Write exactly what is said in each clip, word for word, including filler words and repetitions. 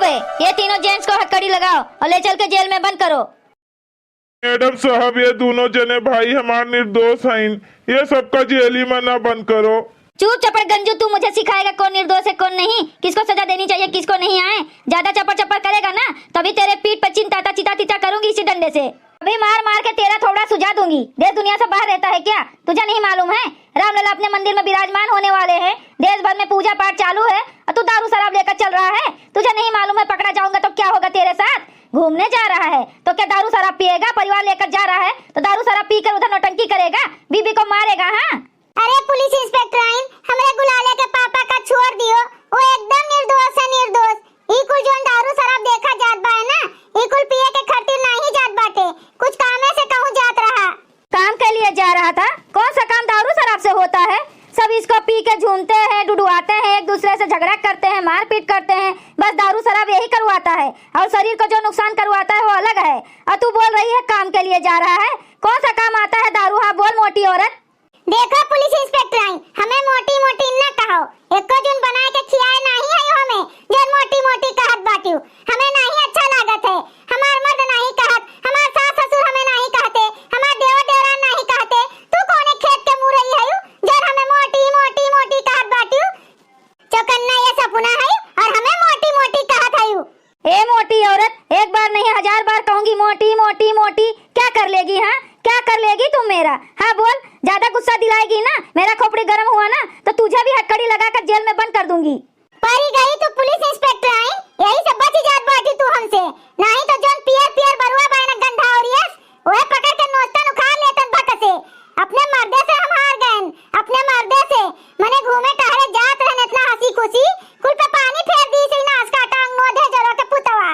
ये तीनों gents को हथकड़ी लगाओ और ले चल के जेल में बंद करो। मैडम साहब, ये दोनों जने भाई हमार निर्दोष हईन, ये सबका जेली में ना बंद करो। चुप चपड़ गंजू, तू मुझे सिखाएगा कौन निर्दोष है कौन नहीं, किसको सजा देनी चाहिए किसको नहीं। आए ज्यादा चपड़ चपड़ करेगा ना, तभी तेरे पीठ पर चिंताता चिता चिता करूंगी इसी डंडे से। अभी मार मार के तेरा थोबड़ा सुजा दूंगी। देश दुनिया से बाहर रहता है क्या, तुझे नहीं मालूम है? रामलला अपने मंदिर में विराजमान होने वाले हैं, देश भर में पूजा पाठ चालू है और तू दारू शराब लेकर चल रहा है। तुझे नहीं मालूम है पकड़ा जाऊंगा तो क्या होगा तेरे साथ? घूमने जा रहा है तो क्या दारू शराब पिएगा? परिवार लेकर जा रहा है तो दारू शराब पीकर उधर नौटंकी करेगा, बीबी को मारेगा? हाँ। अरे पुलिस इंस्पेक्टर आइन, हमरे गुलाले के पापा का छोड़ दियो, वो एकदम निर्दोष है, निर्दोष। ई कुल जोन दारू शराब देखा जात बा है ना, ई कुल पिए के खातिर नाही जात बाटे, कुछ कामे से कहूँ जात रहा। काम के लिए जा रहा था? कौन सा काम दारू शराब से होता है? सब इसको पी के झूमते हैं, डुडुआते हैं, एक दूसरे से झगड़ा करते हैं, मारपीट करते हैं, बस दारू शराब यही करवाता है। और शरीर को जो नुकसान करवाता है वो अलग है। और तू बोल रही है काम के लिए जा रहा है, कौन सा काम आता है दारू? हाँ बोल मोटी औरत। देखो पुलिस इंस्पेक्टर आइन, हमें मोटी मोटी न कहो, एको जून बनाए के खियाए नाही है हमें, जौन मोटी मोटी कहत बाटियो, हमें नाही अच्छा लागत है। हमार मर्द नाही कहत, हमार सास ससुर हमें नाही कहते, हमार देवर देवरान नाही कहते, तू कौने खेत के मुरई हयू जौन हमें मोटी मोटी मोटी कहत बाटियो? चौकन्ना ये सपुना है और हमें मोटी मोटी कहत हयू। ए मोटी औरत, एक बार नहीं हजार बार कहूंगी मोटी मोटी मोटी, क्या कर लेगी? हाँ, क्या कर लेगी तुम मेरा? हाँ बोल, ज्यादा गुस्सा दिलाएगी ना, मेरा खोपड़ी गर्म हुआ ना तो तुझे भी हथकड़ी लगाकर जेल में बंद कर दूंगी। परी गई तू पुलिस इंस्पेक्टर आइन, यही से बची जात बाटी तू हमसे, नाही तो जौन पियर पियर बरुआ बायना गंधा और यस ओहे पकड़ के नोचतन उखाड़ लेतन भक से। अपने मर्दे से हम हार गएन, अपने मर्दे से। मने घूमे टहरे जात रहन इतना हंसी खुशी, कुल पे पानी फेर दी से नास काटा अंगनोधे जरो के पुतवा।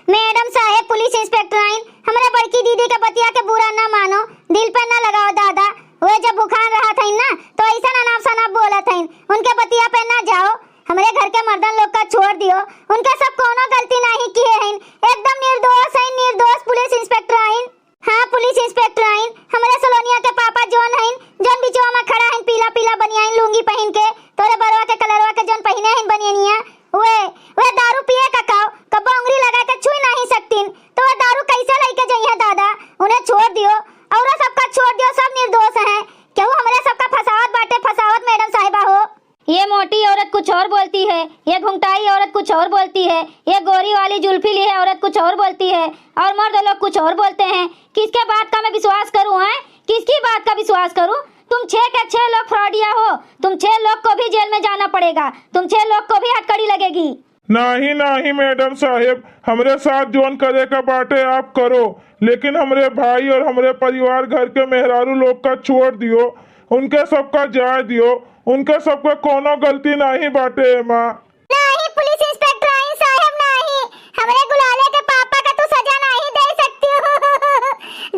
मैडम साहेब, पुलिस इंस्पेक्टर आइन, हमरा बड़की दीदी के बतिया के बुरा ना मानो, दिल पे ना लगाओ दादा। वे जब भुखान रहत हइन ना तो ऐसा अनाप शनाप बोलत हइन, उनके बतिया पे ना जाओ। हमरे घर के मर्दन लोग का छोड़ दियो, उनके सब कोनो गलती नाही किए हइन, एकदम निर्दोष हइन, निर्दोष पुलिस इंस्पेक्टर आइन। हाँ पुलिस इंस्पेक्टर आइन, हमरे सलोनिया के पापा जौन हइन, जौन बिचवा में खड़ा हइन पीला पीला बनियाइन लुंगी पहिन के, तोरे बरवा के कलरवा के जौन पहिने हइन बनियनिया, वे, वे दारू पिए का काव, कब्बो उंगली लगा के छुई नाही सकतीन, तो वे दारू कैसे लइके जइहें दादा? उन्हें छोड़ दियो, औरो सबका छोड़ दियो, सब निर्दोष हैं। केहू हमरे सबका फसावत बाटे, फसावत मैडम साहिबा हो। ये मोटी औरत कुछ और बोलती है, ये घुंघटाई औरत कुछ और बोलती है, ये गोरी वाली जुल्फी ली है औरत कुछ और बोलती है, और मर्द लोग कुछ और बोलते हैं। किसके बात का मैं विश्वास करूं, हैं? किसकी बात का विश्वास करूं? तुम छह के छह लोग फ्रॉडिया हो, तुम छह लोग को भी जेल में जाना पड़ेगा, तुम छह लोग को भी हथकड़ी लगेगी। नाही, नाही मैडम साहेब, हमरे साथ जौन करे का बाटे आप करो, लेकिन हमरे भाई और हमरे परिवार घर के मेहरारू लोग का छोड़ दियो, उनके सबका जाए दियो, उनके सबका कोनो गलती नाही बाटे एमा। नाही पुलिस इंस्पेक्टर आइन साहेब, नाही, हमरे गुलाले के पापा का तू सजा नाही दे सकती हो।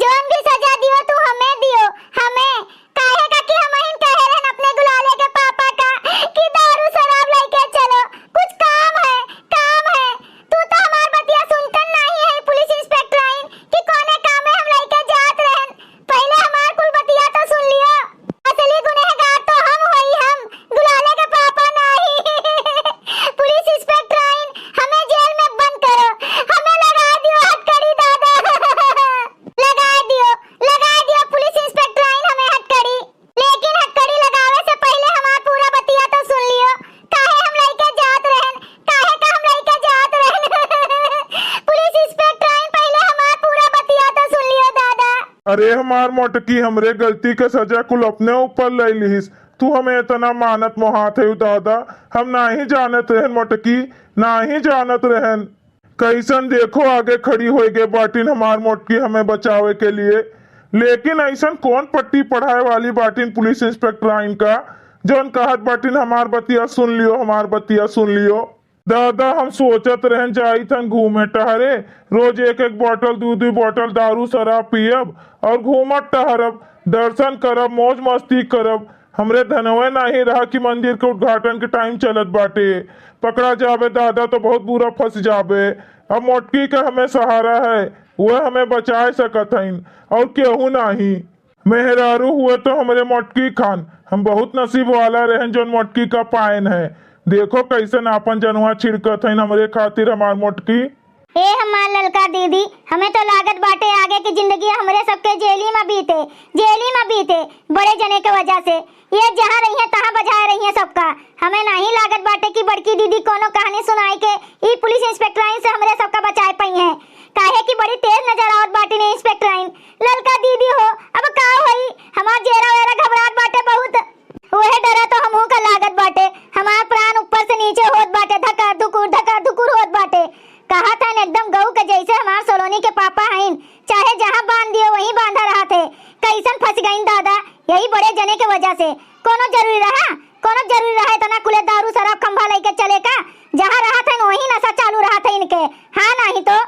जौन भी सजा दियो तू हमें दियो, हमें। काहे का कि हमहिन कहे रहन अपने गुलाले के पापा का कि दारू शराब लइके चलो, कुछ काम है, काम है। तू तो हमार बतिया सुनतन नाही है पुलिस इंस्पेक्टर आइन कि कौने काम में हम लइके जात रहन। पहिले हमार कुल बतिया तो सुन लियो। असली गुनहगार तो हम होई हम, गुलाले के पापा नाही। पुलिस इंस्पेक्टर आइन, हमें जेल में बंद करो, हमें लगा दियो हथकड़ी दादा। लगा दियो, लगा दियो पुलिस इंस्पेक्टर आइन हमें हथकड़ी। लेकिन हथकड़ी लगावे से पहिले हमार पूरा बतिया तो सुन लियो। काहे हम लइके जात रहन, काहे का हम लइके जात रहन। पुलिस इंस्पेक्टर आइन, पहिले हमार पूरा बतिया तो सुन लियो दादा। अरे हमार मोटकी, हमरे गलती के सजा कुल अपने ऊपर ले लिहिस। तू हमें इतना मानत मोहात है दादा, हम नाही जानत रहन मोटकी, नाही जानत रहन। कैसन देखो आगे खड़ी होइ गए बाटिन हमार मोटकी हमें बचावे के लिए। लेकिन ऐसन कौन पट्टी पढ़ाए वाली बाटिन पुलिस इंस्पेक्टर आइन का, जौन कहत बाटिन हमार बतिया सुन लियो, हमार बतिया सुन लियो। दादा हम सोचत रहन जाइत हन घूमे टहरे, रोज एक एक बोतल दू दू बोतल दारू शराब पियब और घूमत टहरब, दर्शन करब, मौज मस्ती करब। हमरे धनवे नाही रहा कि मंदिर के उद्घाटन के टाइम चलत बाटे। पकड़ा जाबे दादा तो बहुत बुरा फंस जाबे। अब मोटकी का हमें सहारा है, वह हमें बचाए सकत हइन और केहू नाही। मेहरारू हुए तो हमरे मोटकी खान, हम बहुत नसीब वाला रहन जौन मोटकी का पाएन है। देखो कइसन आपन जनवा छिड़कत हइन हमरे खातिर हमार मोटकी। ए हमार ललका दीदी, हमें तो लागत बाटे आगे की जिंदगी हमरे सबके जेली में बीते, जेली में बीते, बड़े जने के वजह से। ये जहाँ रही है तहाँ बजाए रही है सबका। हमें नहीं लागत बाटे कि बड़की दीदी कोनो कहानी सुनाई के ई पुलिस इंस्पेक्टराइन से हमरे सबका बचाए पाई है, काहे कि बड़ी तेज नजर आवत बाटी ने इंस्पेक्टराइन। ललका दीदी हो, अब का होई? हमार जेरा वेरा घबरात बाटे बहुत। ओहे डरा तो हमहू का लागत बाटे। हमार प्राण ऊपर से नीचे होत बाटे, धकार धुकुर, धकार धुकुर होत बाटे। कहा था न एकदम गऊ के जैसे हमार सोलोनी के पापा हईन, चाहे जहाँ बांध दियो वहीं बांधा रहा थे। कैसन फंस गईन दादा, यही बड़े जने के वजह से। कोनो जरूरी रहा, कोनो जरूरी रहा इतना कुले दारू शराब खंभा लेके चले का? जहाँ रहा था वहीं नशा चालू रहा था इनके। हाँ नहीं तो।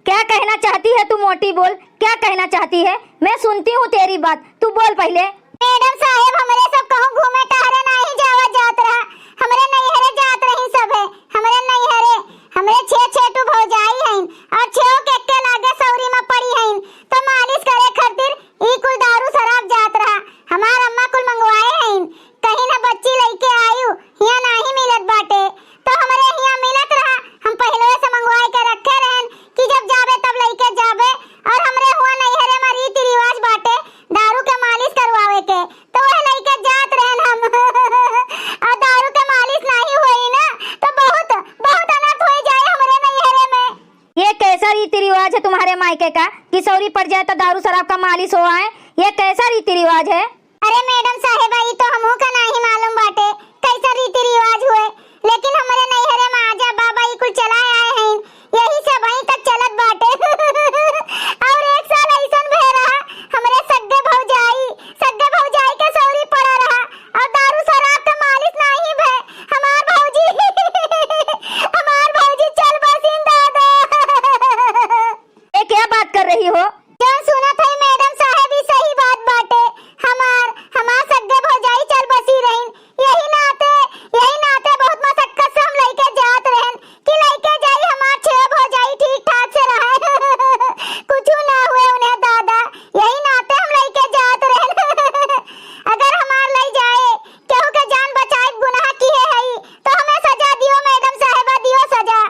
क्या कहना चाहती है तू मोटी, बोल, क्या कहना चाहती है? मैं सुनती हूँ तेरी बात, तू बोल पहिले। मैडम साहेब, हमरे सब कहूँ घूमे टहरे नाही जावा जात रहा, हमरे नैहरे जात रही सभे, हमरे नैहरे, हमरे छे छे टू भौजाई हईन और छेओ के एक्के लागे सौरी में पड़ी हईन, तो मालिश करे खातिर ई कुल दारू शराब जात रहा, हमार अम्मा कुल मंगवाए हईन, कहीं ना बच्ची लइके आयु, हियाँ नाही मिलत बाटे, तो हमरे हियाँ मिलत रहा, हम पहिले से मंगवाए के रखे रहन कि जब जाबे तब लइके जाबे। और हमरे हुआँ नैहरे में रीति रिवाज बाटे दारू के मालिश करवावे के, तो वह लइके जात रहन हम। और दारू के मालिश नाही होई ना, तो बहुत, बहुत अनर्थ होई जाए हमरे नैहरे में। ये कैसा रीति रिवाज है तुम्हारे मायके का कि सौरी पड़ जाए तो दारू शराब का मालिश हो आए? ये कैसा रीति रिवाज है? अरे मैडम साहेबा, ई तो हमहू का नाही मालूम बाटे, कैसा रीति रिवाज हुए, लेकिन हमरे नैहरे में आजा बाबा ई कुल चलाए आए हैं, यही से अबहीं तक चलत बाटे। और एक साल ऐसन भे रहा, हमरे सग्गे भौजाई, सग्गे भौजाई के सौरी पड़ा रहा, और दारू शराब के मालिश नाही भे, हमार भौजी, हमार भौजी चल बसिन दादा। ये क्या बात कर रही हो? जौन सुनत हई मैडम साहेब, ई सही बात बाटे। हमार, हमार सग्गे भौजाई चल बसी रहिन। यही नाते, यही नाते बहुत मशक्कत से हम लइके जात रहन कि लइके जाई, हमार छेओ भौजाई ठीक ठाक से रहे। कुछु ना हुए उन्हें दादा, यही नाते हम लइके जात रहन। अगर हमार लइ जाए, केहू के जान बचाए गुनाह किहे हई, तो हमें सजा दियो मैडम साहेबा, दियो सजा।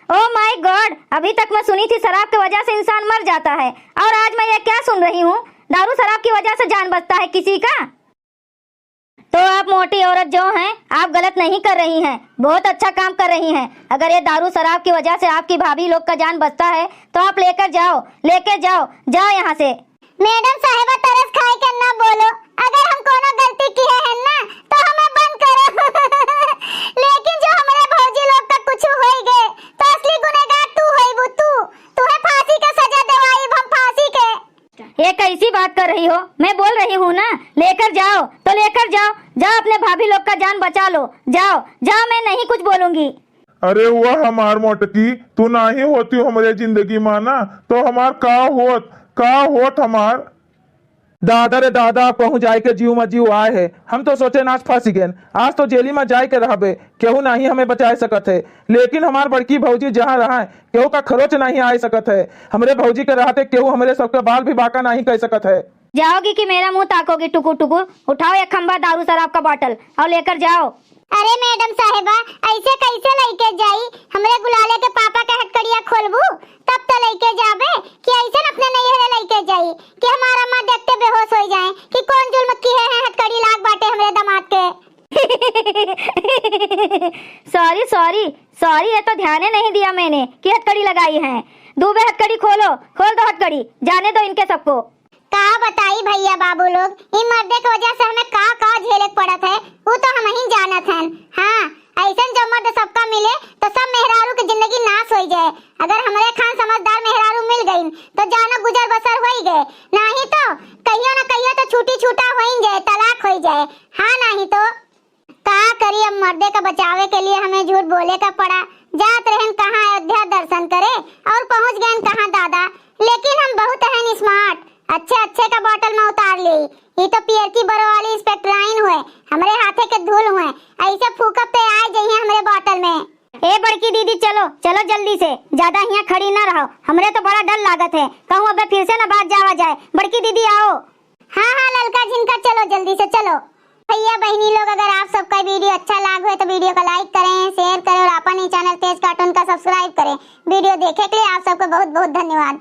Oh my God, अभी तक मैं सुनी थी शराब की वजह से इंसान मर जाता है, और आज मैं ये क्या सुन रही हूँ, दारू शराब की वजह से जान बचता है किसी का। तो आप मोटी औरत जो हैं, आप गलत नहीं कर रही हैं, बहुत अच्छा काम कर रही हैं। अगर ये दारू शराब की वजह से आपकी भाभी लोग का जान बचता है, तो आप लेकर जाओ, लेकर जाओ, जाओ यहाँ से। मैडम साहेबा, तरस खाए के ना बोलो, अगर हम कोनो गलती किहे हैं ना, तो हमें बंद करो। लेकिन जो हमरे भौजी लोग का कुछ होई गए, तो असली गुनहगार तू होइबू, तू। तुहे फांसी के सजा देवाइब हम, फांसी के। ये कैसी बात कर रही हो? मैं बोल रही हूँ ना, लेकर जाओ तो लेकर जाओ, जाओ अपने भाभी लोग का जान बचा लो, जाओ, जाओ, मैं नहीं कुछ बोलूंगी। अरे वाह हमार मोटकी, तू नाही होती हमरे जिंदगी मा ना, तो हमार का होत, का होत हमार। दादा रे दादा, कहूँ जाए के जीव मा जीव आए है। हम तो सोचे ना आज फंस गए, आज तो जेली मा जाए के रहबे, केहू नाही हमें बचाए सकत है। लेकिन हमार बड़की भौजी जहाँ रहा है, केहू का खरोच नाही आए सकत है। हमरे भौजी के रहते केहू हमरे सबके बाल भी बांका नाही कर सकत है। जाओगी कि मेरा मुंह ताकोगी टुकुर टुकुर? उठाओ एक खंभा दारू शराब का बॉटल और लेकर जाओ। अरे मैडम साहेबा, ऐसे कैसे लइके जाई? हमरे गुलाले के पापा के हथकड़िया खोलबू, तब तो लइके जाबे कि ऐसे न अपने नैहरे लइके जाई कि हमार अम्मा देखते बेहोश हो जाए कि कौन जुल्म किहे हैं, हथकड़ी लाग बाटे हमरे दामाद के। Sorry, sorry, sorry, ये तो ध्यान ही नहीं दिया मैंने कि हथकड़ी लगाई है। दूबे हथकड़ी खोलो, खोल दो हथकड़ी, जाने दो इनके सबको। का बताई भैया बाबू लोग, ई मर्दे के वजह से हमें का का झेले के पड़त है, उ तो हम ही जानत हन। हाँ, ऐसन जो मर्द सबका मिले तो सब मेहरारू के जिंदगी नाश हो जाए। अगर हमरे खान समझदार मेहरारू मिल गईन तो जानो गुजर बसर हो ही गए, नाही तो कहियो न कहियो तो छूटी छूटा हो ही जाए, तलाक हो ही जाए। हाँ, नाही तो। का करी, अब मर्दे का बचावे के लिए हमें झूठ बोले का पड़ा। जात रहन कहाँ अयोध्या दर्शन करे और पहुँच गए कहाँ दादा। लेकिन हम बहुत हैं smart, अच्छे अच्छे का बॉटल में उतार ली। ये तो पियर की बरो वाली इंस्पेक्टराइन हुए, हमरे हाथे के धूल हुए, ऐसे फूकब ते आए जइहे हमरे बॉटल में। ए बड़की दीदी, चलो चलो जल्दी से, ज्यादा हियाँ खड़ी ना रहो, हमरे तो बड़ा डर लागत है, कहूँ अबे फिर से ना बात जावा जाए। बड़की दीदी आओ। हाँ हाँ ललका झिनका, चलो जल्दी से चलो। भैया बहिनी लोग, अगर आप सबका video अच्छा लाग होए तो video का like करें, share करें और अपन ही channel तेज cartoon का subscribe करें। Video देखे के लिए आप सबको बहुत बहुत धन्यवाद।